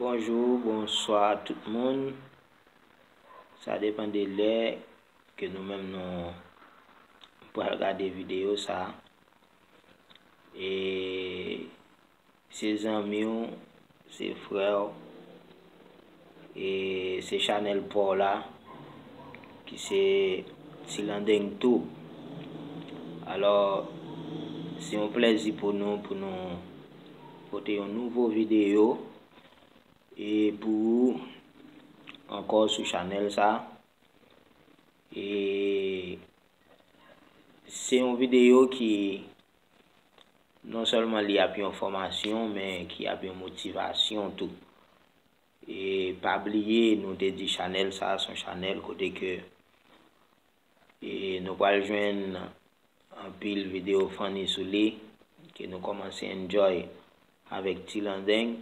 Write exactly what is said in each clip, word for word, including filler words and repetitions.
Bonjou, bonswa tout moun. Sa depann de lè ke nou menm nou pral gade videyo sa. E se zanmi w, se frè w, e se chanèl pa w la, ki se Ti Landeng Tube. Alò, se yon plèzi pou nou, pou nou pote yon nouvo videyo e pou ou ankò sou chanèl sa. E se yon videyo ki non sèlman li ap yon fòmasyon, men ki ap yon motivasyon tou. E pa bliye, nou te di chanèl sa, se yon chanèl kote ke e nou pral jwenn anpil videyo funny sou li, ke nou kòmanse enjoy avèk Ti Landeng.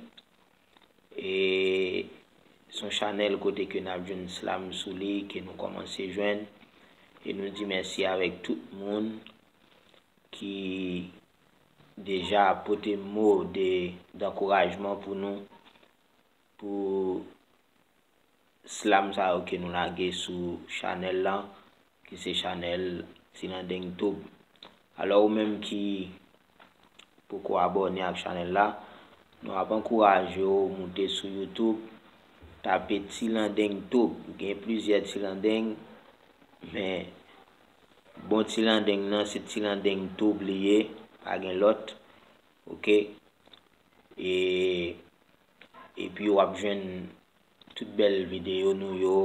E se yon chanèl kote ke n ap jwenn slam sou li, ke nou kòmanse jwenn. E nou di mèsi avèk tout moun ki deja pote mo de, dankourajman pou nou, pou slam sa yo ke nou lage sou chanèl lan, ki se chanèl Ti Landeng Tube. Alò, ou menm ki poko abòne ak chanèl la, nou ap ankouraje w moute sou YouTube, tape Ti Landeng Tube. Gen plizyè Ti Landeng, men bon Ti Landeng nan, se Ti Landeng Tube li ye, pa gen lòt. Oke? E, epi w ap jwenn tout bèl videyo nou yo,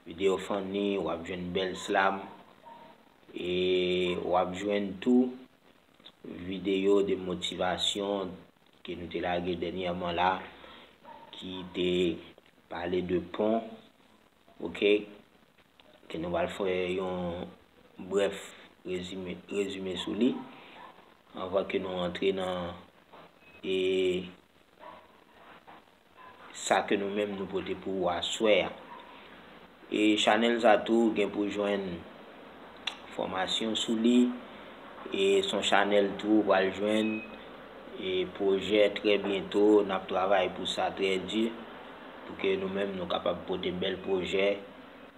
videyo funny, w ap jwenn bèl slam, e w ap jwenn tou videyo de motivasyon ke nou te lage dènyèman la, ki te pale de pon, oke, ke nou pral fè yon brèf rezime, rezime sou li, anvan ke nou antre nan, e, sa ke nou menm nou pote pou ou aswè a. E chanèl sa tou gen pou jwenn fòmasyon sou li. E se yon chanèl tou ou pral jwenn, e pwojè trè byento, n ap travay pou sa trè di, pou ke nou menm nou kapab pote bèl pwojè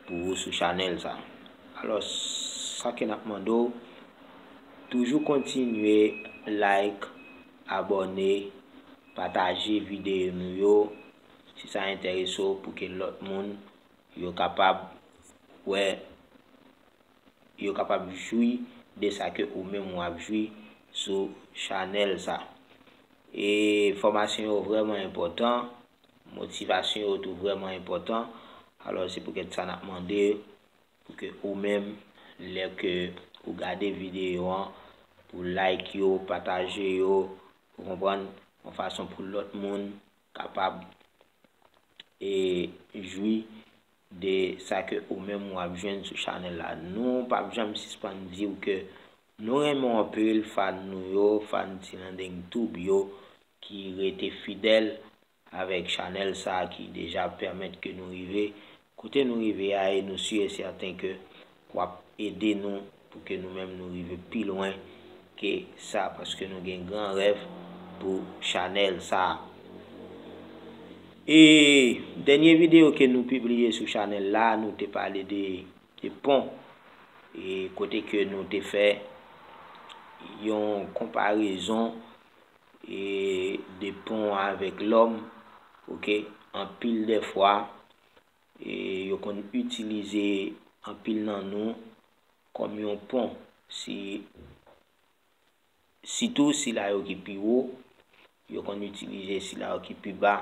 pou ou sou chanèl sa. Alò, sa ke n ap mande w, toujou kontinye like, abòne, pataje videyo nou yo, si sa enterese w, pou ke lòt moun yo kapab wè, yo kapab jwi de sa ke ou menm w ap jwi sou chanèl sa. E fòmasyon yo vrèman enpòtan, motivasyon yo tou vrèman enpòtan. Alò, se poukèt sa n ap mande pou ke ou menm, lè ke ou gade videyo an, pou like yo, pataje yo, ou konprann, yon fason pou lòt moun kapab e jwi de sa ke ou menm w ap jwenn sou chanèl la. Nou p ap janm sispann di w ke nou renmen w anpil, fan nou yo, fan Ti Landeng Tube yo, ki rete fidèl avèk chanèl sa a ki deja pèmèt ke nou rive kote nou rive a, e nou si e sèten ke w ap ede nou pou ke nou menm nou rive pi lwen ke sa, paske nou gen gran rèv pou chanèl sa a. E dènye videyo ke nou pibliye sou chanèl la, nou te pale de, de pon, e kote ke nou te fè yon konparezon, e de pon avèk lòm, oke, anpil de fwa, e yo konn itilize anpil nan nou kòm yon pon. Si, sitou sila yo ki pi wo, yo konn itilize sila yo ki pi ba,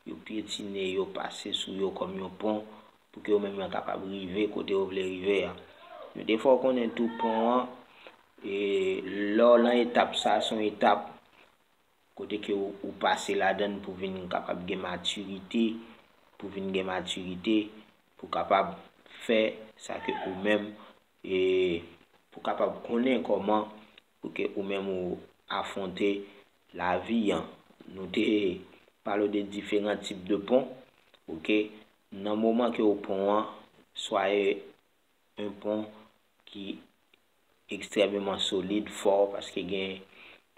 yo pyetine yo, pase sou yo kòm yon pon, pou ke yo menm yo kapab rive kote yo vle rive a. Nou te fè w konnen tou pon an, e lè w lan etap sa, se yon etap kote ke ou, ou pase ladann pou vin kapab gen matirite, pou vin gen matirite, pou kapab fè sa ke ou menm, e pou kapab konnen kòman pou ke ou menm ou afwonte lavi an. Nou te pale w de diferan tip de pon, oke? Nan moman ke ou pon an, swa e yon pon ki ekstrèmeman solid, fò, paske gen,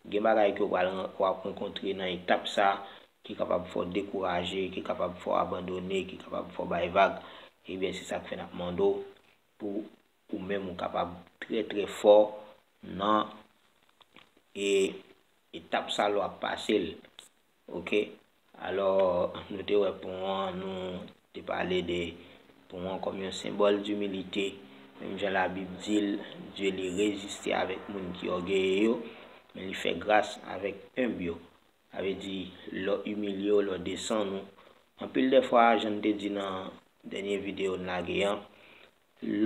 gen bagay ke w pral ran-, w ap rankontre nan etap sa, ki kapab fè w dekouraje, ki kapab fè w abandone, ki kapab fè w bay vag, ebyen, se sa k fè n ap mande w pou ou menm ou kapab trè, trè fò nan e, etap sa lè w ap pase l. Oke? Alò, nou te wè pon an, nou te pale de pon an kòm yon senbòl dimilite. Menm jan Labib di l, Dye li reziste avèk moun ki ògeye yo, men li fè gras avèk enb yo. Sa vle di, lè w imilye w, lè w desann ou. Anpil de fwa, jan n te di nan dènye videyo n lage an,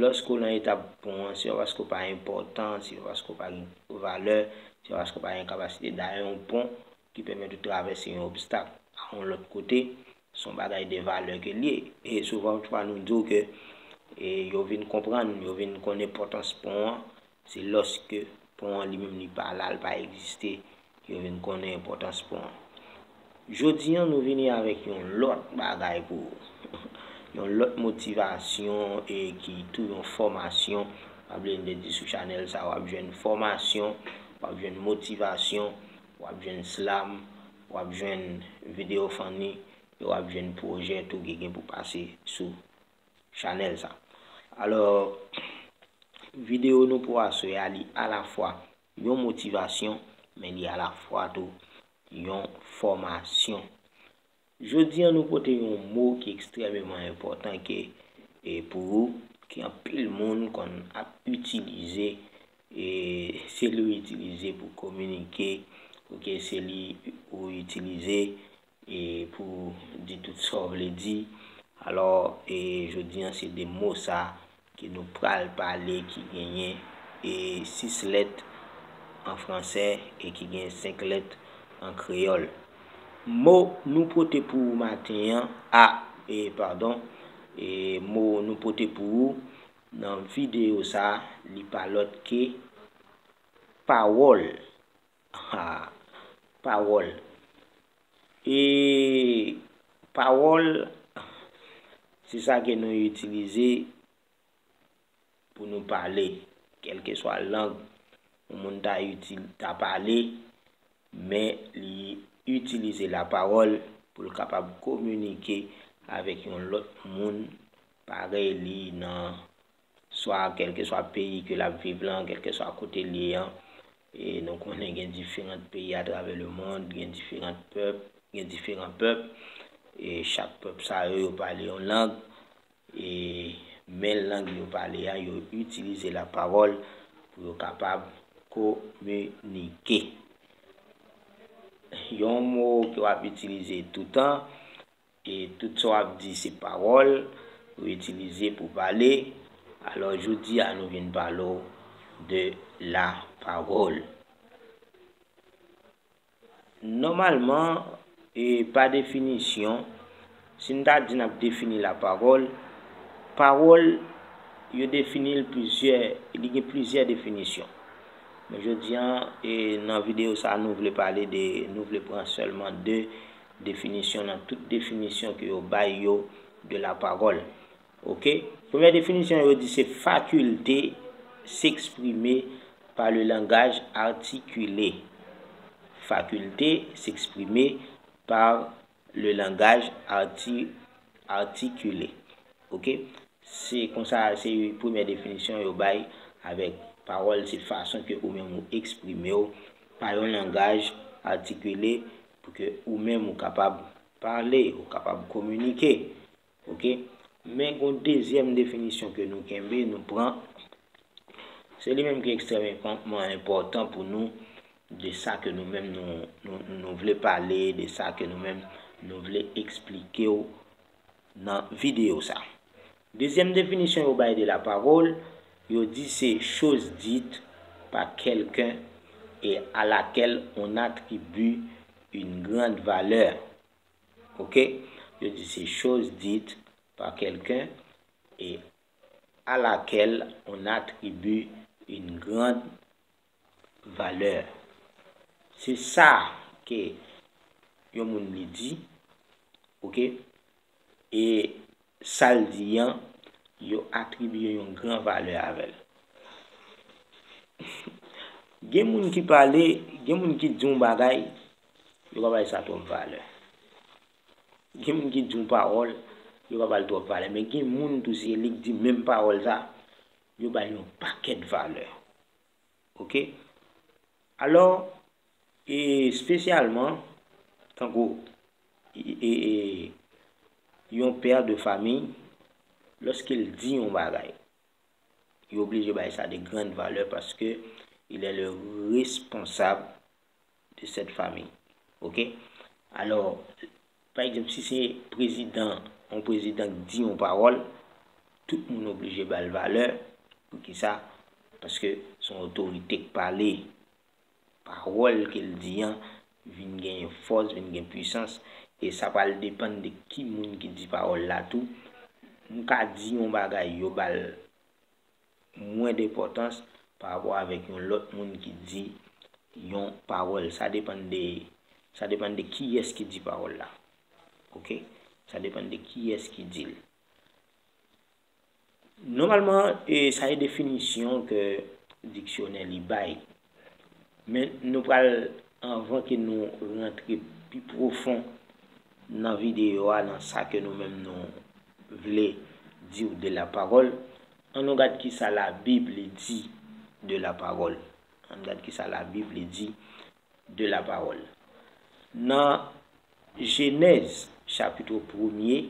lòske w nan etap pon an, se pa paske w pa enpòtan, se pa paske w pa gen valè, se pa paske w pa gen kapasite. Dayè, yon pon ki pèmèt ou travèse yon obstak a yon lòt kote, se yon bagay de valè ke l ye. E souvantfwa, nou di w ke, e, yo vin konprann, yo vin konn enpòtans pon an, se lòske pon an li menm li pa la, li pa egziste, yo vin konnen enpòtans pon an. Jodi an, nou vini avèk yon lòt bagay pou ou. Yon lòt motivasyon e ki tou yon fòmasyon. Pa bliye n te di sou chanèl sa, w ap jwenn fòmasyon, w ap jwenn motivasyon, w ap jwenn slam, w ap jwenn videyo funny, e w ap jwenn pwojè tou ki gen pou pase sou chanèl sa. Alò, videyo nou pou aswè a, li alafwa yon motivasyon, men li alafwa tou yon fòmasyon. Jodi an, nou pote yon mo ki ekstrèmeman enpòtan ke, e, pou ou, ke anpil moun konn ap itilize, e, se li w itilize pou kominike, oke, se li ou itilize, e, pou di tout sa w vle di. Alò, e, jodi an, se de mo sa ke nou pral pale ki genyen, e, sis lèt an fransè e ki gen senk lèt an kreyòl. Mo nou pote pou ou maten an, a, e, padon, e, mo nou pote pou ou nan videyo sa, li pa lòt ke pawòl. Ha, pawòl. E pawòl, se sa ke nou itilize pou nou pale, kèlkeswa lang yon moun ta itil-, ta pale, men li itilize lapawòl pou l kapab kominike avèk yon lòt moun parèy li nan swa kèlkeswa peyi ke l ap viv lan, kèlkeswa kote l ye an. E nou konnen gen diferan peyi atravè lemonn, gen diferan pèp, gen diferan pèp. E chak pèp sa yo, yo pale yon lang. E men lang yo pale a, yo itilize lapawòl pou yo kapab kominike. Yon mo ke w ap itilize toutan, e tout sa w ap di se pawòl ou itilize pou pale. Alò, jodi a, nou vin pale w de lapawòl. Nòmalman, e pa definisyon, si n ta di n ap defini lapawòl, pawòl, yo defini l plizyè, li gen plizyè definisyon. Men jodi an, e nan videyo sa, nou vle pale de, nou vle pran sèlman de definisyon nan tout definisyon ke yo bay yo de la parole. Oke? Premyè definisyon, yo di se faculté s'exprimer par le langage articulé. Faculté s'exprimer par le langage arti-, articulé. Oke? Se konsa, se premyè definisyon yo bay avèk pawòl, se fason ke ou menm ou eksprime w pa yon langaj atikile pou ke ou menm ou kapab pale, ou kapab kominike. Oke? Men gon dezyèm definisyon ke nou kenbe, nou pran. Se li menm ki ekstrèmeman enpòtan pou nou, de sa ke nou menm nou, nou, nou vle pale, de sa ke nou menm nou vle eksplike w nan videyo sa. Dezyèm definisyon yo bay de la parole, yo di se chose dite par quelqu'un et à laquelle on attribue une grande valeur. Oke? Yo di se chose dite par quelqu'un et à laquelle on attribue une grande valeur. Se sa ke yon moun li di, oke? E sa l di an, yo atribiye yon gran valè avè l. Gen moun ki pale, gen moun ki di yon bagay, yo pa bay sa twòp valè. Gen moun ki di yon pawòl, yo pa ba l twòp valè. Men gen moun tou, se li k di menm pawòl sa, yo ba l yon pakèt valè. Oke? Alò, e espesyalman, tankou e, e, e, yon pè de famiy, lòske l di yon bagay, yo oblije bay sa de grann valè paske il est le responsable de cette famille. Oke? Alò, pa egzanp, si se prezidan, yon prezidan k di yon pawòl, tout moun oblije ba l valè. Poukisa? Paske se yon otorite k pale. Pawòl ke l di an vin genyen fòs, vin gen pwisans, e sa pral depann de ki moun ki di pawòl la tou. M ka di yon bagay, yo ba l mwen enpòtans pa rapò avèk yon lòt moun ki di yon pawòl. Sa depann de, sa depann de kiyès ki di pawòl la. Oke? Sa depann de kiyès ki di l. Nòmalman, e, sa e definisyon ke diksyonè li bay. Men nou pral, anvan ke nou rantre pi pwofon nan videyo a, nan sa ke nou menm nou vle di w de la pawòl, ann nou gad kisa Labib li di de la pawòl. Ann gad kisa Labib li di de la pawòl. Nan Jenèz chapit premye,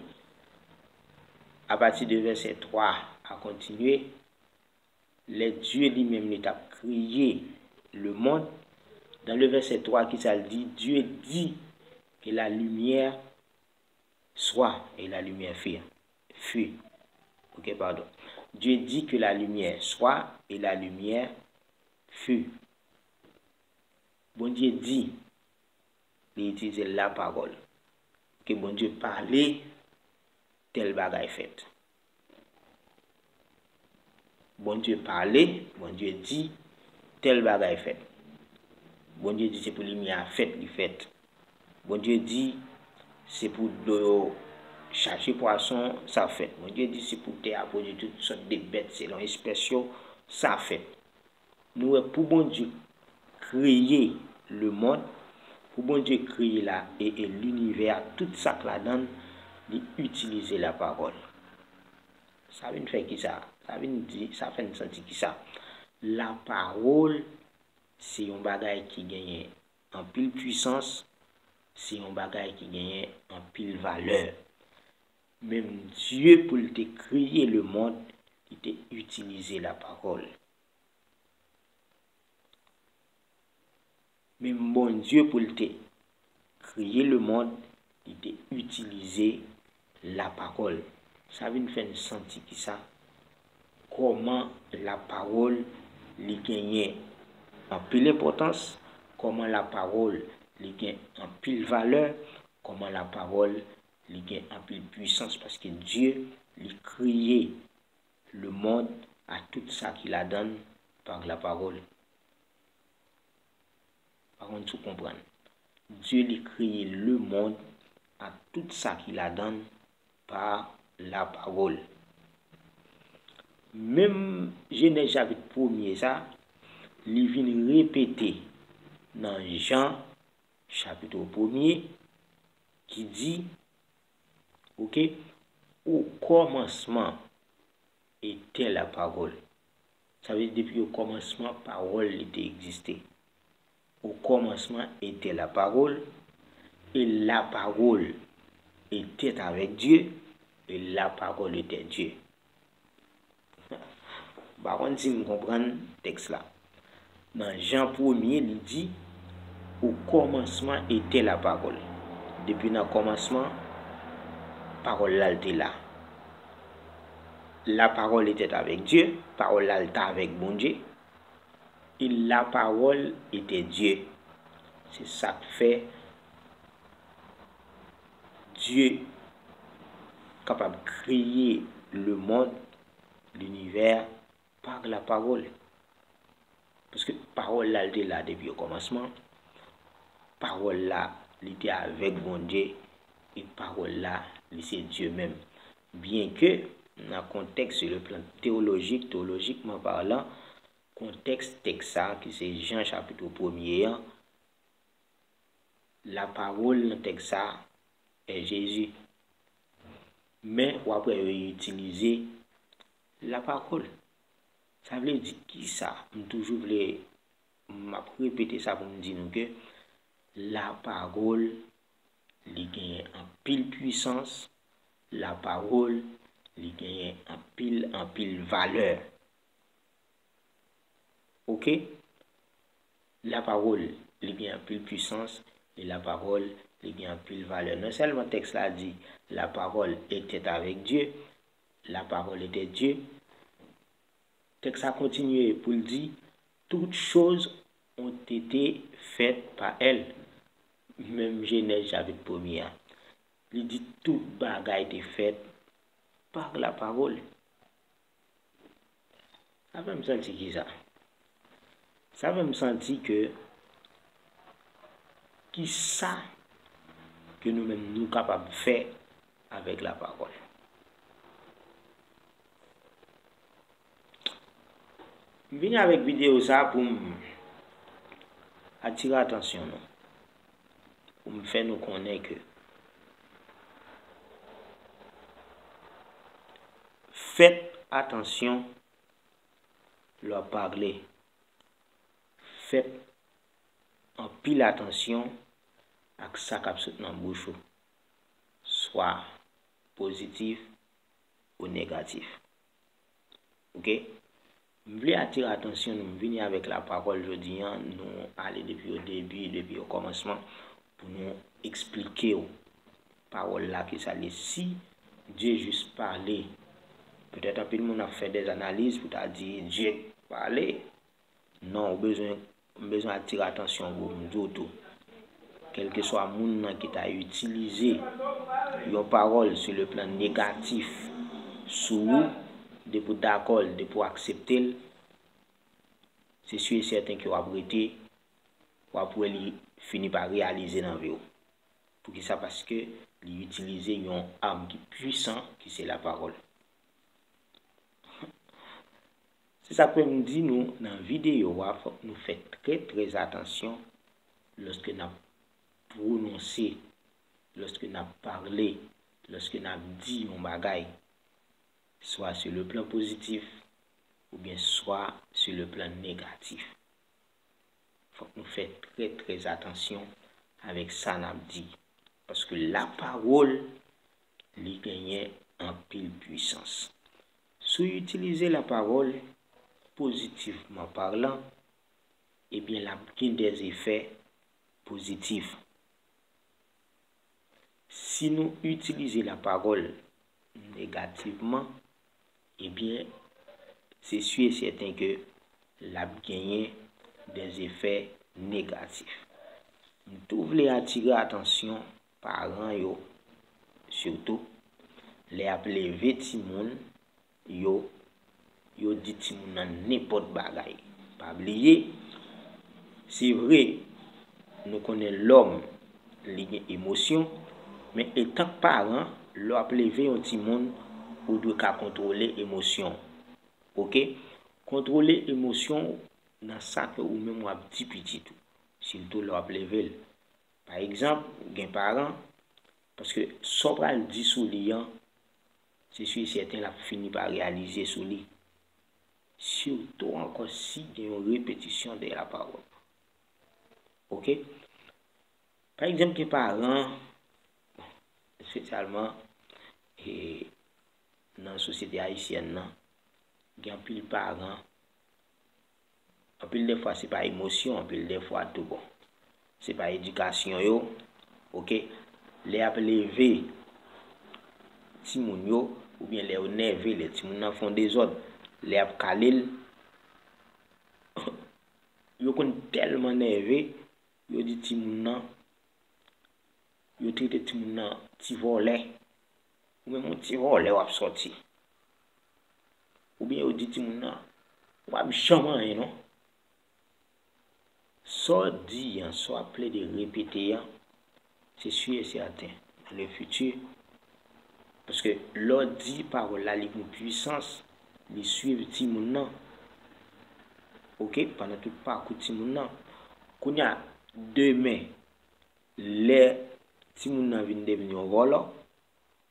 apati de vèsè twa a kontinye, lè Dye li menm li t ap kreye le monde, dans le verset trois, kisa l di? Dieu dit que la lumière soit et la lumière fut. Fut. Ok, pardon. Dieu dit que la lumière soit et la lumière fut. Bondye di, li itilize la pawòl. Ke Bondye pale, tèl bagay fèt. Bondye pale, Bondye di, tèl bagay fèt. Bondye di se pou limyè a fèt, li fèt. Bondye di se pou dlo yo chache pwason, sa fèt. Bondye di se pou tè a pwodui tout sòt de bèt selon espès yo, sa fèt. Nou wè pou Bondye kreye le monde, pou Bondye kreye la e, e linivè a, tout sa k ladan l, li itilize la pawòl. Sa vin fè kisa? Sa vin di, sa fè n santi kisa? La pawòl se yon bagay ki genyen anpil pwisans, se yon bagay ki genyen anpil valè. Menm Dye, pou l te kreye le monde, li te itilize la pawòl. Menm Bondye, pou l te kreye le monde, li te itilize la pawòl. Sa vin fè n santi kisa? Kòman la pawòl li genyen anpil enpòtans, kòman la pawòl li gen anpil valè, kòman la pawòl li gen anpil pwisans, paske Dye li kreye le monde a tout sa ki ladan l par la pawòl. Pa konn si w konprann. Dye li kreye le monde a tout sa ki ladan l pa la pawòl. Menm Jenèz chapit premye sa, li vin repete nan Jan chapit premye ki di, oke, o kòmansman etè la pawòl. Sa vle di depi o kòmansman pawòl li te egziste. O kòmansman etè la pawòl, e la pawòl etè avèk Dye, e la pawòl etè Dye. M pa konn si m konprann tèks la. Nan Jan premye, li di, o kòmansman etè la pawòl. Depi nan kòmansman, pawòl la l te la. La pawòl etè avèk Dye, pawòl la l te avèk Bondye. E la pawòl etè Dye. Se sa k fè Dye kapab kreye le monde, linivè, par la pawòl. Paske pawòl la, l te la depi o kòmansman. Pawòl la, li te avèk Bondye, e pawòl la, li se Dye menm. Byenke, nan kontèks, sur le plan théologique, théologiquement parlant, kontèks tèks sa, ki se Jan chapit premye an, la pawòl nan tèks sa, est Jésus. Men w ap wè yo itilize lapawòl. Sa vle di kisa? M toujou vle, m ap repete sa pou m di nou ke lapawòl, li genyen anpil pwisans, lapawòl, li genyen anpil, anpil valè. Oke? Lapawòl, li gen anpil pwisans, e lapawòl, li gen anpil valè. Non sèlman tèks la di, la parole était avec Dieu, la parole était Dieu, tèks la kontinye pou l di, toutes choses ont été faites par elle. Menm Jenèz chapit premye a, li di tout bagay te fèt pa lapawòl. Sa fè m santi kisa? Sa fè m santi ke kisa ke nou menm nou kapab fè avèk lapawòl? M vini avèk videyo sa pou m atire atansyon nou, pou m fè nou konnen ke fèt atansyon lè w ap pale. Fèt anpil atansyon ak sa k ap sot nan bouch ou, swa pozitif ou negatif. Oke? M vle atire atansyon nou, m vini avèk lapawòl jodi a, nou ale depi o debi, depi o kòmansman, pou nou eksplike w pawòl la, kisa l ye. Si Dieu juste parle, petèt anpil moun ap fè dè analiz pou ta di, Dieu parle. Non, ou bezwen, m bezwen atire atansyon w pou m di w tou. Kèlkeswa moun nan ki ta itilize yon pawòl sou le plan negatif sou ou, depi w dakò l, depi w aksepte l, se si e sèten ke w ap rete, w ap wè li fini pa reyalize nan vi w. Poukisa? Paske li itilize yon am ki pwisan, ki se lapawòl. Se sa k fè m di nou nan videyo a, fòk nou fè trè, trè atansyon lòske n ap pwononse, lòske n ap pale, lòske n ap di yon bagay, swa sur le plan pozitif oubyen swa sur le plan negatif. Fòk nou fè trè, trè atansyon avèk sa n ap di. Paske lapawòl, li genyen anpil pwisans. Si w itilize lapawòl pozitivman palan, ebyen, l ap gen dè efè pozitif. Si nou itilize lapawòl negativman, ebyen, se si e sèten ke l ap genyen dè efè negatif. M tou vle atire atansyon paran yo, sitou lè y ap leve timoun yo, yo di timoun nan nenpòt bagay. Pa bliye, se vre, nou konnen lòm, li gen emosyon, men etank paran, lè w ap leve yon timoun, ou dwe ka kontwole emosyon w. Oke? Kontwole emosyon w nan sa ke ou menm w ap di pitit ou, sitou lè w ap leve l. Pa egzanp, gen paran, paske sa w pral di sou li an, se si e sèten l ap fini pa reyalize sou li. Sitou ankò si gen yon repetisyon de lapawòl. Oke? Pa egzanp, gen paran, espesyalman, e, nan sosyete ayisyèn nan, gen anpil paran, anpil dè fwa se pa emosyon, anpil dè fwa tou bon. Se pa edikasyon yo, oke? Lè y ap leve timoun yo, oubyen lè yo nève, lè timoun nan fè yon dezòd, lè y ap kale l, yo konn tèlman nève, yo di timoun nan, yo trete timoun nan ti vòlè. Ou menm yon ti vòlè w ap sòti. Oubyen yo di timoun nan, w ap janm anyen non. Sa w di an, sa w ap plede repete an, se si e sèten, nan le fiti, paske lè w di pawòl la, li gen pwisans, li swiv timoun nan. Oke, pandan tout pakou timoun nan. Kounye a, demen, lè timoun nan vin devni yon vòlò,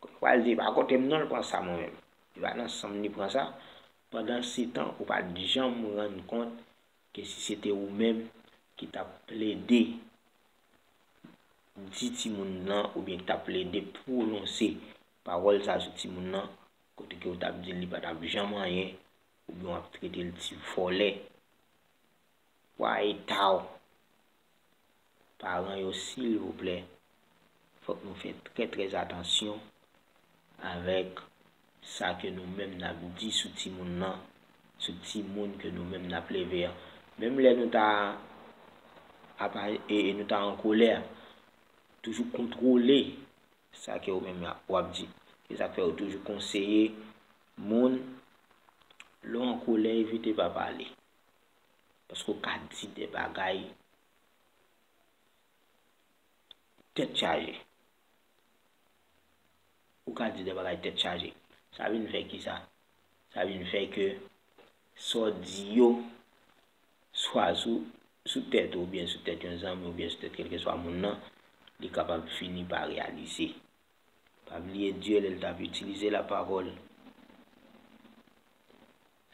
kounye a l di, "E pa kote m non, l pran sa mwen menm. E pa nan san m li pran sa." Pandan se tan, ou pa t janm rann kont ke si se te ou menm ki t ap plede di timoun nan oubyen ki t ap plede pwononse pawòl sa sou timoun nan, kote ke w t ap di l li pa t ap janm anyen, oubyen w ap trete l ti vòlè. Wa eta w. Paran yo, silvouplè, fòk nou fè trè, trè atansyon avèk sa ke nou menm n ap di sou timoun nan, sou timoun ke nou menm n ap leve an. Menm lè nou ta apa, e, e nou ta an kolè, toujou kontwole sa ke ou menm w ap di. Se sa k fè yo toujou konseye moun, lè w an kolè, evite pa pale. Paske w ka di de bagay tèt chaje. Ou ka di de bagay tèt chaje. Sa vin fè kisa? Sa vin fè ke sa w di yo, swa sou, sou tèt ou, oubyen sou tèt yon zanmi, oubyen sou tèt kèlkeswa moun nan, li kapab fini pa reyalize. Pa bliye Dye, lè l t ap itilize lapawòl,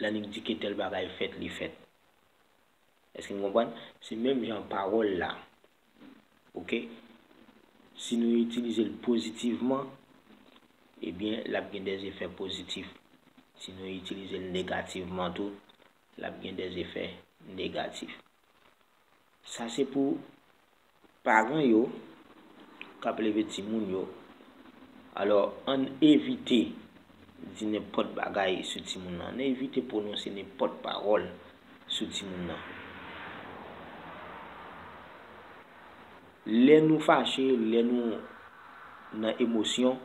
lè li di ke tèl bagay fèt, li fèt. Èske n konprann? Se menm jan pawòl la. Oke? Si nou itilize l pozitivman, ebyen, l ap gen dèzefè pozitif. Si nou itilize l negativman tou, l ap gen dèzefè negatif. Sa se pou paran yo k ap leve timoun yo. Alò, ann evite di nenpòt bagay sou timoun nan. Ann evite pwononse nenpòt pawòl sou timoun nan. Lè nou fache, lè nou nan emosyon,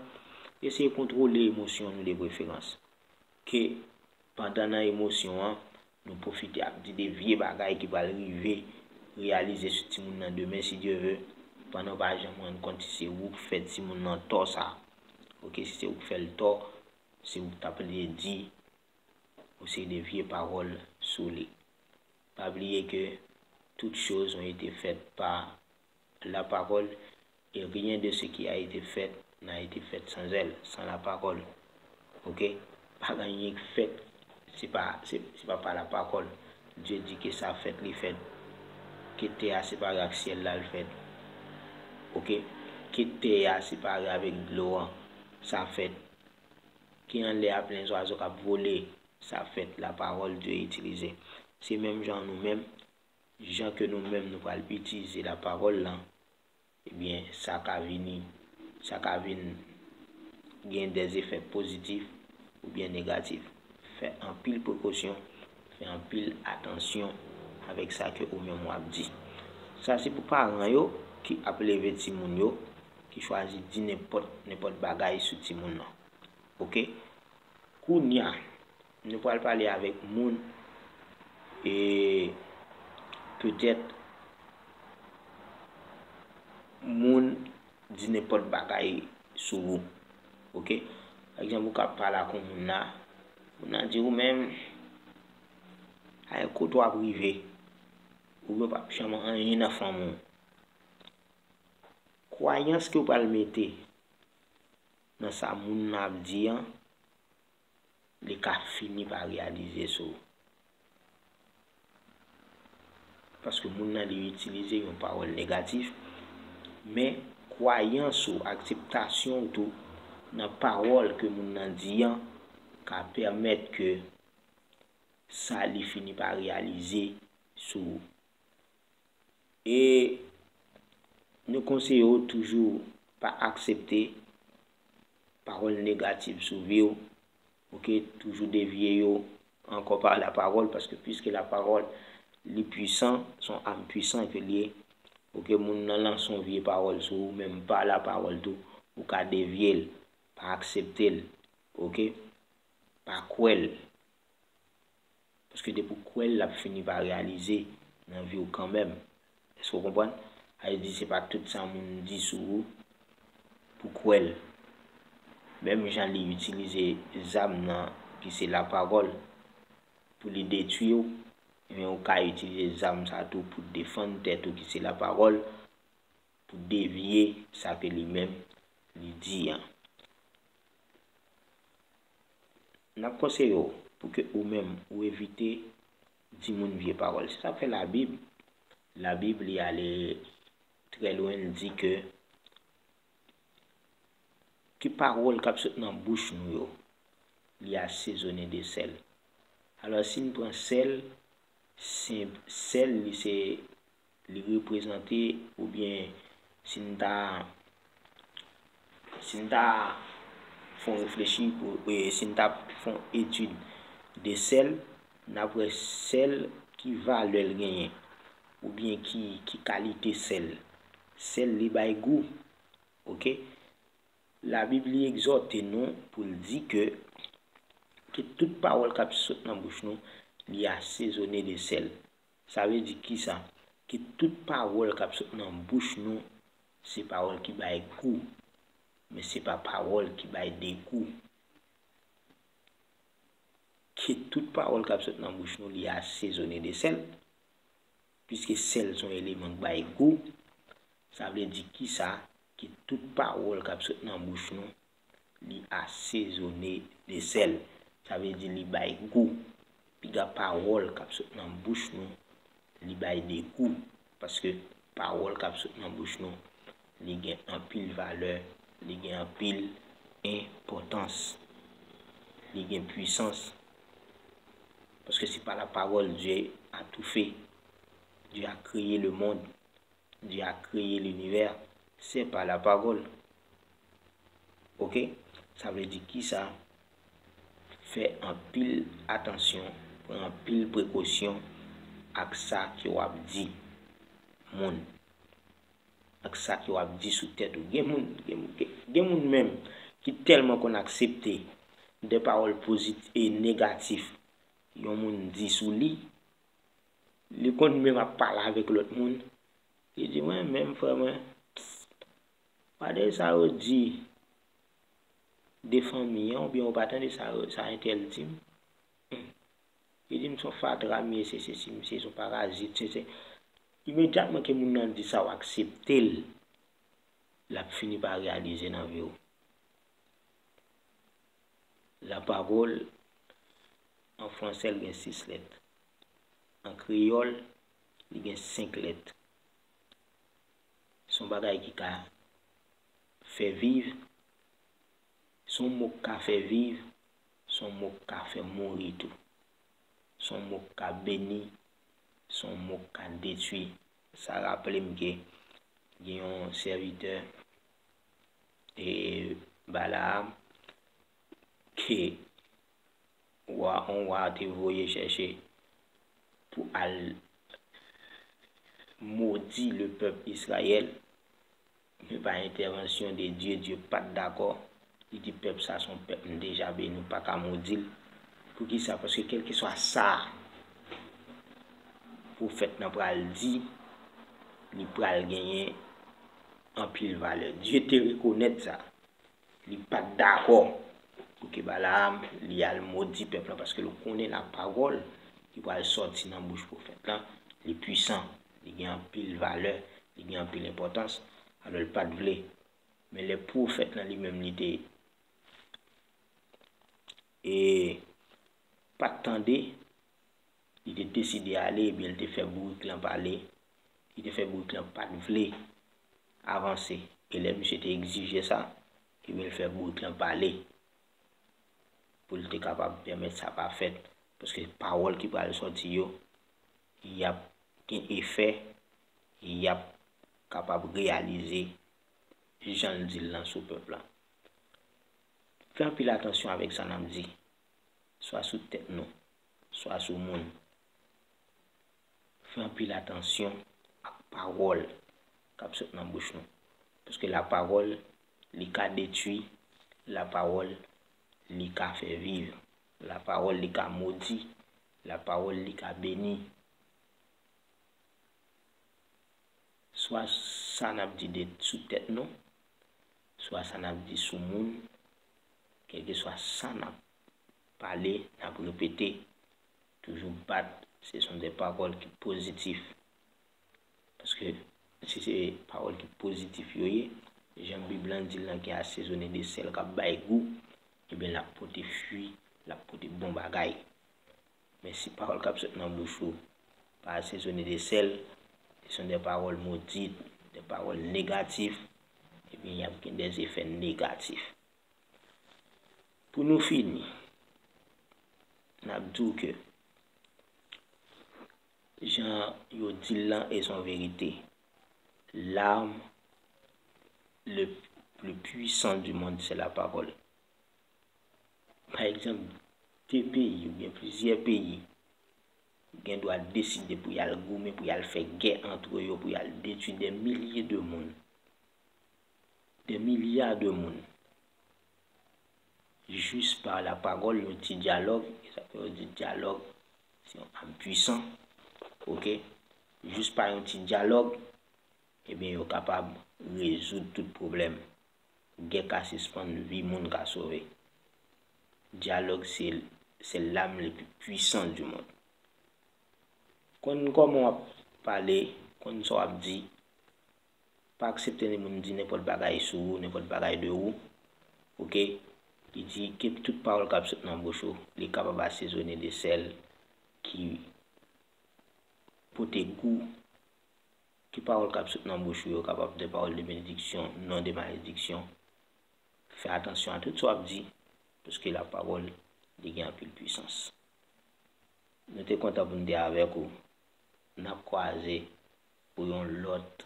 eseye kontwole emosyon nou de preferans. Ke pandan nan emosyon an, nou pwofite ap di de vye bagay ki pral rive reyalize sou timoun nan demen, si Dye ve, pandan w pa janm rann kont si se ou k fè timoun nan tò sa. Oke, si se ou k fè l tò, se ou k t ap lede di yon seri de vye pawòl sou li. Pa bliye ke toutes choses ont été faites par la parole, et rien de ce qui a été fait n'a été fait sans elle, sans la parole. Oke? Pa gen anyen k fèt, se pa, se, se pa pa lapawòl. Dye di ke sa fèt, li fèt. Ke tè a separe ak syèl la, l fèt. Oke? Ke tè a separe avèk dlo an, sa fèt. Ke anlè a plen zwazo k ap vole, sa fèt. Lapawòl Dye itilize. Se menm jan nou menm, jan ke nou menm nou pral itilize lapawòl lan, ebyen, sa ka vini, sa ka vin gen dèzefè pozitif oubyen negatif. Fè anpil prekosyon, fè anpil atansyon avèk sa ke ou menm w ap di. Sa se pou paran yo ki ap leve timoun yo, ki chwazi di nenpòt, nenpòt bagay sou timoun nan. Oke? Kounye a, nou pral pale avèk moun, e petèt moun di nenpòt bagay sou ou. Oke? Pa egzanp, ou ka pale ak yon moun la, moun nan di ou menm, ay kote w ap rive, oubyen w p ap janm anyen nan fanmi w. Kwayans ke w pral mete nan sa moun nan ap di an, li ka fini pa reyalize sou ou. Paske moun nan li itilize yon pawòl negatif, men kwayans ou, akseptasyon w tou nan pawòl ke moun nan di an ka pèmèt ke sa li fini pa reyalize sou ou. E nou konseye w toujou pa aksepte pawòl negatif sou vi w. Oke, toujou devye yo ankò pa lapawòl, paske piske lapawòl li pwisan, se yon am pwisan ke l ye. Oke, moun nan lanse yon vye pawòl sou ou, menm pa lapawòl tou, ou ka devye l, pa aksepte l. Oke? Pa kwè l. Paske depi w kwè l, l ap fini pa reyalize nan vi w kanmenm. Èske w konprann? Sa vle di se pa tout sa moun di sou ou pou kwè l. Menm jan li itilize zam nan ki se lapawòl pou li detwi w, ebyen ou ka itilize zam sa tou pou defann tèt ou ki se lapawòl, pou devye sa ke li menm li di an. N ap konseye w pou ke ou menm ou evite di moun vye pawòl. Se sa k fè Labib, Labib li ale trè lwen, li di ke, ke pawòl k ap sot nan bouch nou yo, li asezonnen de sèl. Alò, si n pran sèl, se, sèl, li se, li reprezante, oubyen si n ta, si n ta fè yon reflechi, pou, e, si n ta fè yon etid de sèl, n ap wè sèl ki valè l genyen, oubyen ki, ki kalite sèl. Sèl li bay gou, oke? Labib li egzòte nou pou l di ke, ke tout pawòl k ap sot nan bouch nou, li asezonnen de sèl. Sa vle di kisa? Ke tout pawòl k ap sot nan bouch nou, se pawòl ki bay gou, men se pa pawòl ki bay degou. Ke tout pawòl k ap sot nan bouch nou, li asezonnen de sèl, piske sèl se yon eleman k bay gou, sa vle di kisa? Ke tout pawòl k ap sot nan bouch nou, li asezonnen de sèl. Sa vle di li bay gou. Piga pawòl k ap sot nan bouch nou, li bay degou. Paske pawòl k ap sot nan bouch nou, li gen anpil valè, li gen anpil enpòtans, li gen pwisans. Parce que c'est par la parole Dieu a tout fait. Dieu a créé le monde. Dieu a créé l'univers. C'est par la parole. Oke? Sa vle di kisa? Fè anpil atansyon, pran anpil prekosyon ak sa ke w ap di moun, ak sa ke w ap di sou tèt ou. Gen moun, gen, gen, gen moun menm ki tèlman konn aksepte de pawòl pozit-, e negatif yon moun di sou li, li konn menm ap pale avèk lòt moun, li di, "Mwen menm, frè mwen, pa de sa yo di de fanmi an, oubyen ou pa tande sa yo, sa entèl di m?" Hmm. Li di m se yon fatra m ye, se sesi m se, se yon parazit, se, se. Imedyatman ke moun nan di sa, w aksepte l, l ap fini pa reyalize nan vi w. La parole, an fransè, li gen sis lèt. An kreyòl, li gen senk lèt. Se yon bagay ki ka fè viv, se yon mo k ka fè viv, se yon mo k ka fè mouri tou. Se yon mo k ka beni, se yon mo k ka detwi. Sa raple m ke gen yon sèvitè, e, Balaam, ke wa, yon wa te voye chèche pou al modi le pèp Izrayèl, men pa entèvansyon de Dye, Dye pa t dakò. Li di, "Pèp sa se yon pèp m deja beni, ou pa ka modi l." Poukisa? Paske kèlkeswa sa pwofèt lan pral di, li pral genyen anpil valè. Dye te rekonèt sa. Li pa t dakò pou ke Balaam li al modi pèp lan, paske l konnen lapawòl ki pral sòti nan bouch pwofèt lan, li pwisan, li gen anpil valè, li gen anpil enpòtans. Alò, l pa t vle. Men lè pwofèt lan li menm, li te, e, pa t tande, li te deside ale, ebyen, li te fè bourik lan pale. Li te fè bourik lan pa t vle avanse. E lè misye te egzije sa, ebyen, li fè bourik lan pale pou l te kapab pèmèt sa pa fèt. Paske pawòl ki pral sòti yo, y ap gen efè, y ap kapab reyalize jan l di l lan sou pèp lan. Fè anpil atansyon avèk sa n ap di, swa sou tèt nou, swa sou moun. Fè anpil atansyon ak pawòl k ap sot nan bouch nou. Paske lapawòl, li ka detwi, lapawòl, li ka fè viv, lapawòl, li ka modi, lapawòl, li ka beni. Swa sa n ap di de, sou tèt nou, swa sa n ap di sou moun, kèlkeswa sa n ap pale, n ap repete, toujou bat, se son de pawòl ki pozitif. Paske si se pawòl ki pozitif yo ye, jan Bib lan di l lan ki asezone de sèl k ap bay gou, ebyen l ap pote fwi, l ap pote bon bagay. Men si pawòl k ap sot nan bouch ou pa asezone de sèl, se sont des paroles maudites, des paroles négatif, ebyen y ap gen des effets négatif. Pou nou fini, n ap di w ke jan yo di l lan e se yon verite, l'arme le plus puissant du monde, c'est la parole. Pa egzanp, de peyi oubyen plizyè peyi gen dwa deside pou y al goumen, pou y al fè gè antre yo, pou y al detwi des milliers de moun, des milliards de moun, jis pa la pawòl, yon ti dyalòg, e sa fè yo di dyalòg se yon am pwisan, oke? Jis pa yon ti dyalòg, ebyen yo kapab rezoud tout pwoblèm. Gè ka sispann, vi moun ka sove. Dyalòg se, c'est l'arme le plus puissant du monde. Konn kòman w ap pale, konn sa w ap di. Pa aksepte moun di nenpòt bagay sou ou, nenpòt bagay de ou. Oke? Li di ke tout pawòl k ap sot nan bouch ou, li kapab asezone de sèl ki pote gou. Ke pawòl k ap sot nan bouch ou yo kapab de pawòl de benediksyon, non de malediksyon. Fè atansyon a tout sa w ap di, paske la pawòl, li gen anpil pwisans. Nou te kontan pou n te avèk ou. N ap kwaze pou yon lòt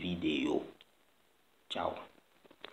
videyo. Tchaw.